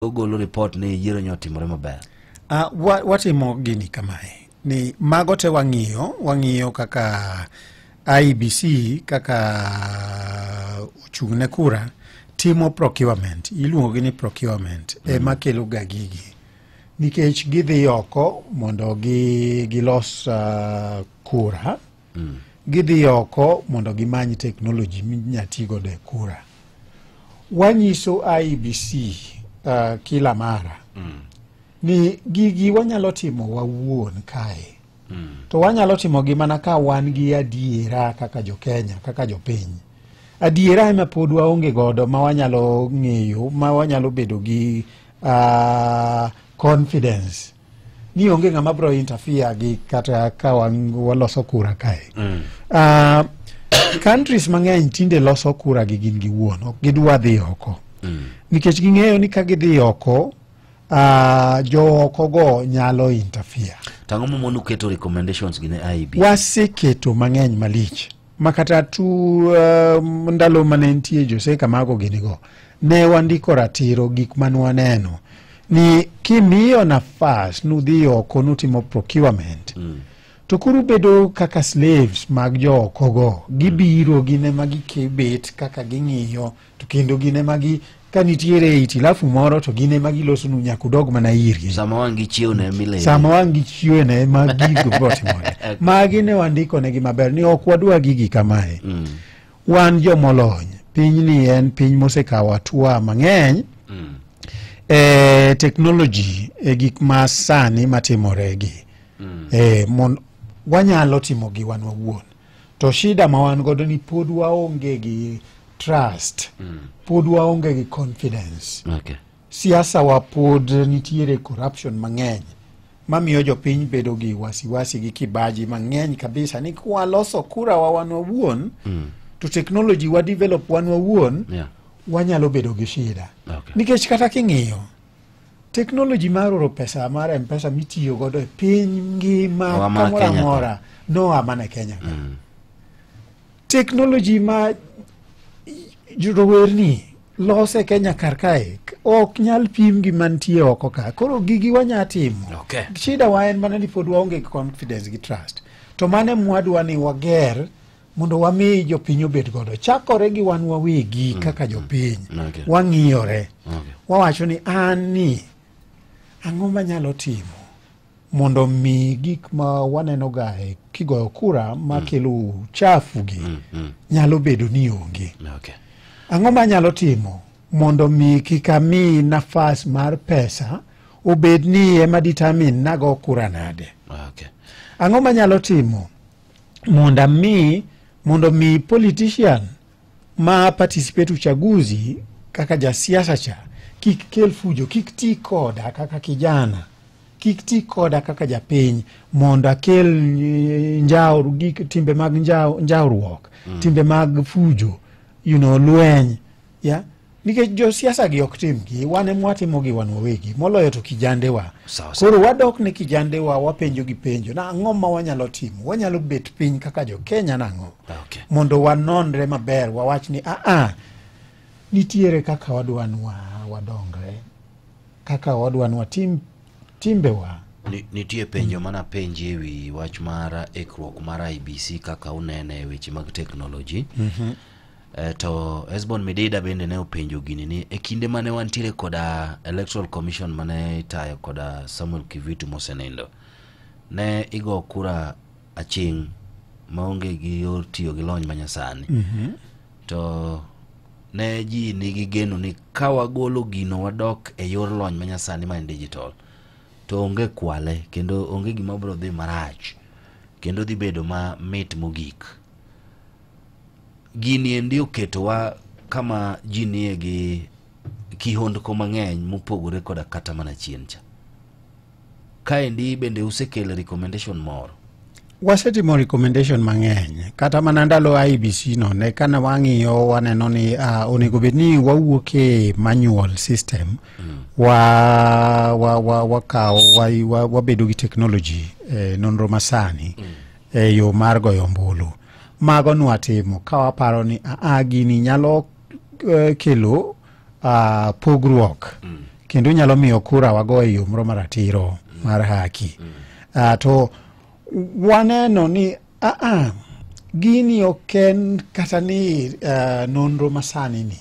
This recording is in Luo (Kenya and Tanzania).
Ogolo report ni yiero nyo otimore maber. Watimo gini kamae ni mago te wang'iyo kaka IEBC kaka ochung' ne kura timo procurement, iluongo gi ni procurement ema kelo ga gigi nikech gidhi oko mondo gilos kura, gidhi oko mondo gimany technology minya ti godo e kura. Wanyiso IEBC kila mara ni gigi wanyalo timo wawuon kae, to wanyalo timogi mana ka wan gi adiera kaka jo-Kenya, kaka jopiny. Adiera ema pod waonge godo ma wanyalo ng'eyo, ma wanyalo bedo gi confidence ni onge ng'ama bro interfere gi kata ka waloso kura kae. Countries mang'eny tinde loso kura gi gin giwuon, ok gidwa dhi oko nikech ging'eyo ni ka gidhi oko, jo oko go nyalo interfere. Tang'o momonu keto recommendations gi ne IEBC? Waseketo mang'eny malich ma kata tu ndalo mane nitie Jose Camargo gini go ne wandiko ratiro gik mane waneno ni kimiyo nafas nudhi oko nutimo procurement, to koro bedo kaka slaves mag jo oko go. Gibiro, gin ema gikebet kaka ging'iyo, to kendo gin ema gi ka nitiere hitilafu moro to gin ema gilosonu nyaka udog mana irgi. Sama wang' gichiew ne milele. Sama wang' gichiew ne ma gigo biro timore. Magi ne wandiko negi maber ni ok wadwa gigi kamae. Wan jomolony, pinyni en piny mosekawo hatua mang'eny e technology, e gik ma sani matimore gi wanyalo timo gi wan wawuon, to shida ma wan godo ni pod waonge gi trust, pod waonge gi confidence. Siasa wa pod nitiere corruption mang'eny mamiyo jopiny bedo gi wasiwasi gi kibaji mang'eny kabisa ni kwaloso kura wa wan wawuon to technology wa develop wan wawuon, wanyalo bedo gi shida. Nikech kata king'iyo technology mar oro pesa mar M-Pesa mitiyo godo e piny ngima Oa mana kamoro Kenya ka. Amora noa mana Kenya ka. Technology ma rowerni lose Kenya kar kae ok nyal pim gi mantie oko ka. Koro gigi wanya timo. Shida wa en mana ni pod waonge gi confidence gi trust. To mane mwadwa ni wager mondo wami jopiny obed godo. Chakore gi wan wawegi kaka jopiny. Wang'iyore. Wawacho ni an ni ang'o manyalo timo mondo mi gik ma waneno ga e kigoyo kura makelo chafu gi nyalo bedo ni onge. Ang'o manyalo timo mondo mi kik ami nafas mar pesa obed ni ema determine nago kura nade? Ang'o manyalo timo mondo mi politician ma participate uchaguzi kaka jasiasa cha kik kel fujo, kik ti koda kaka kijana, kik ti koda kaka japiny mondo akel njaw, gik timbe mag njawruok, timbe mag fujo, lweny, yeah? Nikech josiasa gi ok tim gi, wan ema watimo gi wan wawegi, moloyo to kijandewa. Sawa sawa. Koro wadok ne kijandewa, wapenjo gi penjo, na ang'o ma wanyalo timo? Wanyalo bet piny kaka jo Kenya nang'o? Mondo wanonre maber, wawach ni aa, nitiere kaka wadwa ni wadongre, kaka wadwa ni watim timbewa. Nitie penjo mana penji e wi wach mar ikruok mar IEBC kaka unene e weche mag teknoloji. To Esbon Midida bende ne openjo gini ni e kinde mane wantiere koda Electoral Commission mane itayo koda Samuel Kivuitu mosenindo, ne igo kura aching' maonge gi yor tiyo gi lony manyasani. To ne ji nigi geno ni ka wagolo gino wadok e yor lony manyasani ma en digital, to onge kwale kendo onge gima biro dhi marach kendo dhi bedo ma mit mogik. Gini endi oketowa kama ji nie gi kihondko mang'eny mopogore koda kata mana chien cha. Kaendi bende usekelo recommendation moro? Wasetimo recommendation mang'eny. Kata mana ndalo IEBC no ne kana wang'iyo waneno ni onego bed ni wawuok e manual system, wa wabedo gi technology, nonro masani e yo mar goyo ombulu. Mago nwatimo ka waparo ni gini nyalo kelo pogruok. Kendo nyalo miyo kura wago e yo moro maratiro mar haki. To waneno ni gini ok en kata ni nonro masani ni.